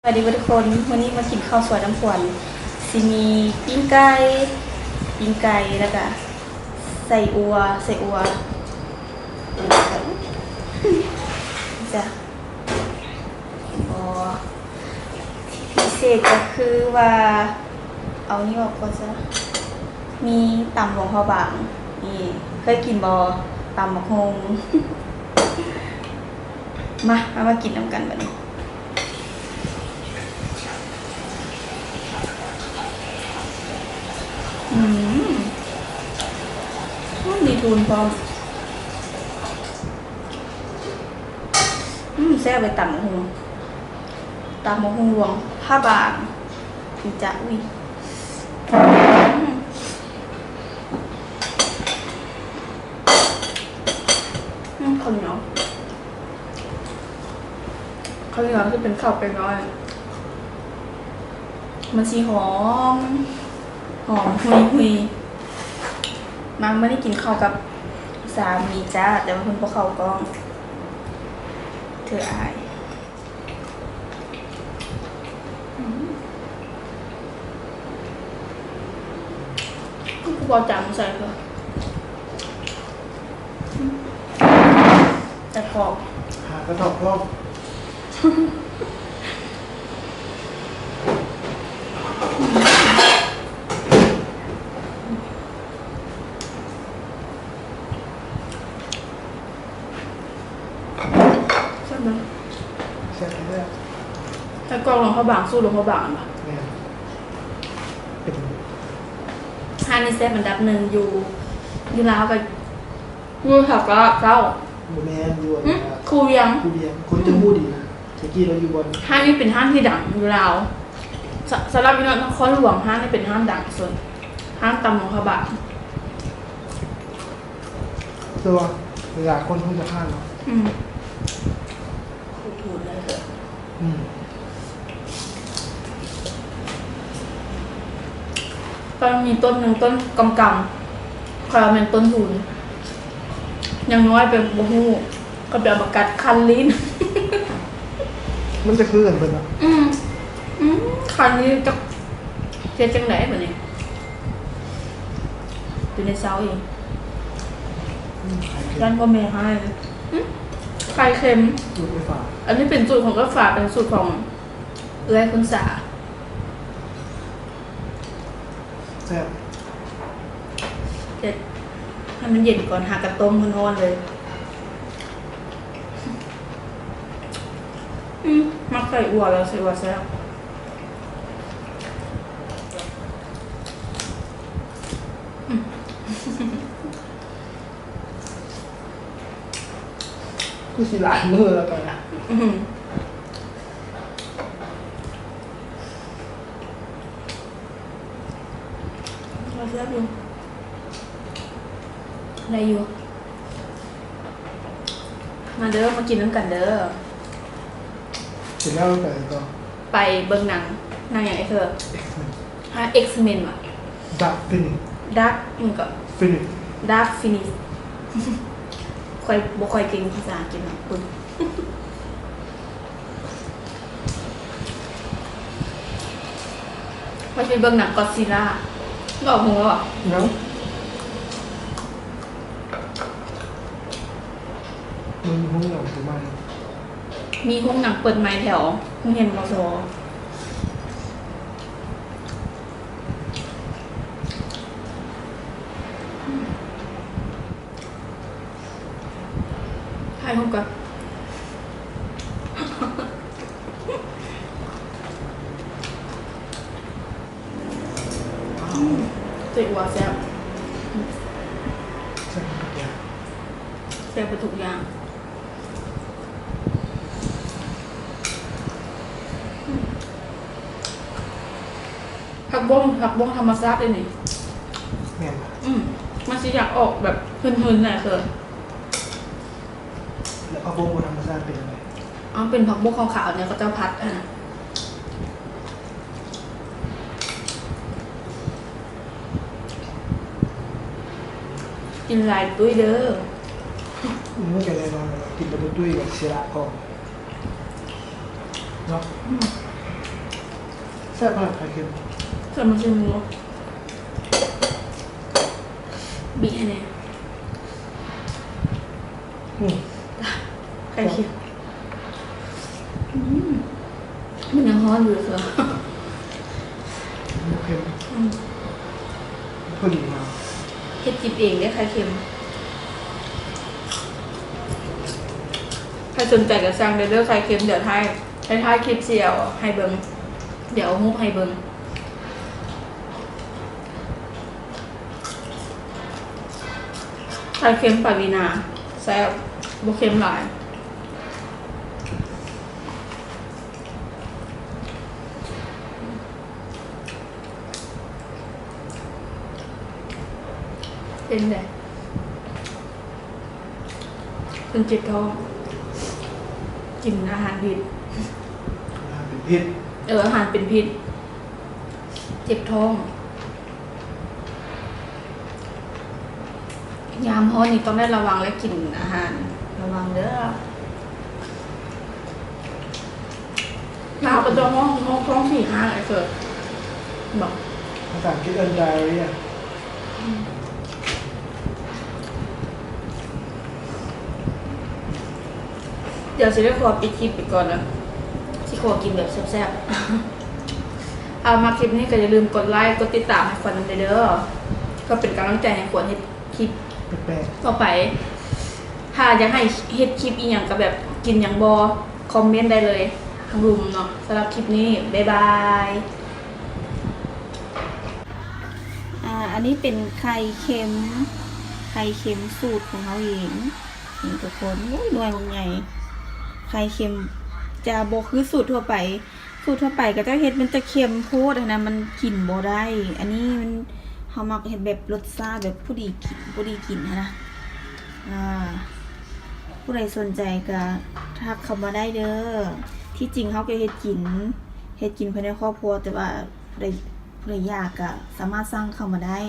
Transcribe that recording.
ສະບາຍດີເບິດທຸກຄົນ, ມື້ນີ້ມາກິນເຂົ້າສວຍນຳຂວັນ ຊິມີປີ້ງໄກ່ ປີ້ງໄກ່ ແລ້ວກະໄສ້ອົ່ວ ໄສ້ອົ່ວຈ້ະ. ເຫັນບໍ່? ພິເສດກໍຄືວ່າ ເອົານີ້ອອກກ່ອນຊະ. ມີຕຳຫຼວງພະບາງ ນີ້ ເຄີຍກິນບໍ່? ຕຳບັກຫຸ່ງ. ມາ ເຮົາມາກິນນຳກັນບັດນີ້. ອືມ ມີທູນພ້ອມ. ອືມ ແຊບເລີຍ ຕຳບັກຫຸ່ງ ຕຳບັກຫຸ່ງຫຼວງພະບາງ. ອືມ ຈ້ະ ອຸ້ຍ ອືມ ອືມ ເຂົ້າໜຽວ ເຂົ້າໜຽວທີ່ເປັນເຂົ້າໄກ່ນ້ອຍ ມັນຊິຫອມ ຫອມຫຸຍໆ. ມາ ມື້ນີ້ກິນເຂົ້າກັບສາມີຈ້າ ແຕ່ວ່າເພິ່ນບໍ່ເຂົ້າກ້ອງ ເທື່ອອາຍ. ອືມ ຄືບໍ່ຈັງໃສ່ເທື່ອ ອືມ ແຕ່ກອບ ຫາກະດອກກອບ. ແຊບບໍ່? ແຊບແທ້. ໄສ້ກອກຫຼວງພະບາງ ສູດຫຼວງພະບາງແມ່ນບໍ່? ແມ່ນ. ເປັນ ຮ້ານນີ້ແຊບອັນດັບໜຶ່ງຢູ່ ຢູ່ລາວກະ ຢູ່ແຖວຕະຫຼາດເຊົ້າ. ບໍ່ແມ່ນ ຢູ່ ຫຶ? ຄູວຽງ ຄູວຽງ ຄົນຈະຮູ້ດີນະ. ແຕ່ກີ້ລາວຢູ່ບ່ອນ ຮ້ານນີ້ເປັນຮ້ານທີ່ດັງຢູ່ລາວ ສະ ສຳລັບຢູ່ນະຄອນຫຼວງ ຮ້ານນີ້ເປັນຮ້ານດັງສຸດ ຮ້ານຕຳຫຼວງພະບາງ. ແຕ່ວ່າຫຼາຍຄົນຄົງຈະຜ່ານເນາະ. ອືມ ຂູດໆເລີຍເດີ. ອືມ ຕອນມີຕົ້ນໜຶ່ງ ຕົ້ນກຳໆ ຂ້ອຍວ່າແມ່ນຕົ້ນທູນ. ຢ່າງນ້ອຍໄປບໍ່ຮູ້ ຂ້ອຍໄປເອົາມາກັດຄັນລີ້ນ. ມັນຈະຄືກັນເບິດເນາະ. ອືມ ອືມ ຄັນລີ້ນ ຈັກເຮັດຈັ່ງໃດບັດນີ້? ຢູ່ໃນເຊົ້າອີກ. ອືມ ຢ້ານພໍ່ແມ່ຮ້າຍ. ຫຶ? ໄຂ່ເຄັມ ສູດເອື້ອຍຟ້າ. ອັນນີ້ເປັນສູດຂອງເອື້ອຍຟ້າ ເປັນສູດຂອງເອື້ອຍຄຸນສາ. ແຊບ ເຮັດໃຫ້ມັນເຢັນກ່ອນ ຫາກະຕົ້ມຮ້ອນໆເລີຍ. ອືມ ມັກໃສ່ອົ່ວແລ້ວ ໃສ່ອົ່ວແຊບ. ອືມ ຄືຊິຫຼາຍມື້ແລ້ວຕອນນີ້. ອືມ ແຊບຢູ່ ໄດ້ຢູ່. ມາເດີ ມາກິນນຳກັນເດີ. ກິນແລ້ວໄປໃສຕໍ່? ໄປເບິ່ງໜັງ. ໜັງຫຍັງ X-Men ຫະ? X-Men ຫວາ? Dark Phoenix. Dark ຫຍັງເກາະ? Phoenix. Dark Phoenix. ຂ້ອຍບໍ່ຄ່ອຍເກັ່ງພາສາອັງກິດນຳ. ປຶ້ງ ຂ້ອຍຊິເບິ່ງໜັງ Godzilla. ອອກໂຮງແລ້ວຫວາ? ຍັງ. ມັນມີໂຮງໜັງເປີດໃໝ່. ມີໂຮງໜັງເປີດໃໝ່ແຖວໂຮງຮຽນ ມສ. ຖ່າຍຮູບກ່ອນ. ອືມ ເຈ້ວ່າແຊບ. ແຊບເບິດທຸກຢ່າງ ແຊບເບິດທຸກຢ່າງ. ອືມ ຜັກບົ້ງ ຜັກບົ້ງທຳມະຊາດເດ້ນີ້. ແມ່ນບໍ່? ອືມ ມັນຊິຢາກອອກແບບຫືນໆ ແນ່ເຄີຍ. ແລ້ວຜັກບົ້ງບໍ່ທຳມະຊາດເປັນຈັ່ງໃດ? ເອົາ ເປັນຜັກບົ້ງຂາວໆ ແນວເຂົາເຈົ້າຜັດຫັ້ນນະ. ກິນຫຼາຍຕຸ້ຍເດີ. ອືມ ແກແນ່ນອນ ກິນແລ້ວບໍ່ຕຸ້ຍ ແບບເສຍຫຼາຍຂອງເນາະ. ອືມ. ແຊບຂະໜາດໄຂ່ເຄັມ. ແຊບ ມາຊິມເບິ່ງເນາະ. ບີບໃຫ້ແດ່. ອືມ ໄຂ່ເຄັມ. ອືມ ມັນຍັງຮ້ອນຢູ່ເທື່ອ. ບໍ່ເຄັມ. ອືມ ພໍດີງາມ. ເຮັດກິນເອງເດ້ໄຂ່ເຄັມ. ໃຜສົນໃຈກໍສັ່ງໄດ້ເດີໄຂ່ເຄັມ. ດຽວທ້າຍ ໃນທ້າຍຄລິບຊິເອົາໃຫ້ເບິ່ງ, ດຽວເອົາຮູບໃຫ້ເບິ່ງ. ໄຂ່ເຄັມປາວີນາ ແຊບ ບໍ່ເຄັມຫຼາຍ. ເປັນໃດ? ເພິ່ນເຈັບທ້ອງ ກິນອາຫານຜິດ. ອາຫານເປັນພິດ. ເອີ ອາຫານເປັນພິດ ເຈັບທ້ອງ. ຍາມຮ້ອນນີ້ຕ້ອງໄດ້ລະວັງ ແລະ ກິນອາຫານລະວັງເດີ. ລາວກໍຈະຮ້ອງ ຮ້ອງທ້ອງສີຫ້າງ ໄອ້ເສີດ ບອກ ພາສາອັງກິດເອີ້ນ diarrhea. ດຽວຊິໄດ້ຂໍປິດຄລິບໄປກ່ອນນະ ຊິຂໍກິນແບບແຊບໆ. ຖ້າມັກຄລິບນີ້ກໍຢ່າລືມກົດໄລ ກົດຕິດຕາມໃຫ້ຂວັນນຳເດີ ເພື່ອເປັນກຳລັງໃຈໃຫ້ຂວັນເຮັດຄລິບແປກໆຕໍ່ໄປ. ຖ້າຢາກໃຫ້ເຮັດຄລິບອີ່ຫຍັງກໍແບບກິນຫຍັງບໍ່ ຄອມເມັນໄດ້ເລີຍທາງລຸ່ມເນາະ. ສຳລັບຄລິບນີ້ ບາຍບາຍ. ອາ ອັນນີ້ເປັນໄຂ່ເຄັມ ໄຂ່ເຄັມສູດຂອງເຮົາເອງ ນີ້ທຸກຄົນ. ໂອ້ຍ ໜ່ວຍບັກໃຫຍ່. ໄຂ່ເຄັມຈະບໍ່ຄືສູດທົ່ວໄປ. ສູດທົ່ວໄປເຂົາເຈົ້າເຮັດມັນຈະເຄັມໂພດຫັ້ນນະ ມັນກິນບໍ່ໄດ້. ອັນນີ້ມັນ ເຮົາມັກເຮັດແບບລົດຊາດແບບພໍດີກິນ ພໍດີກິນຫັ້ນນະ. ອາ ຜູ້ໃດສົນໃຈກໍທັກເຂົ້າມາໄດ້ເດີ. ທີ່ຈິງເຮົາກໍເຮັດກິນ ເຮັດກິນພາຍໃນຄອບຄົວ ແຕ່ວ່າຜູ້ໃດ ຜູ້ໃດຢາກກໍສາມາດສັ່ງເຂົ້າມາໄດ້.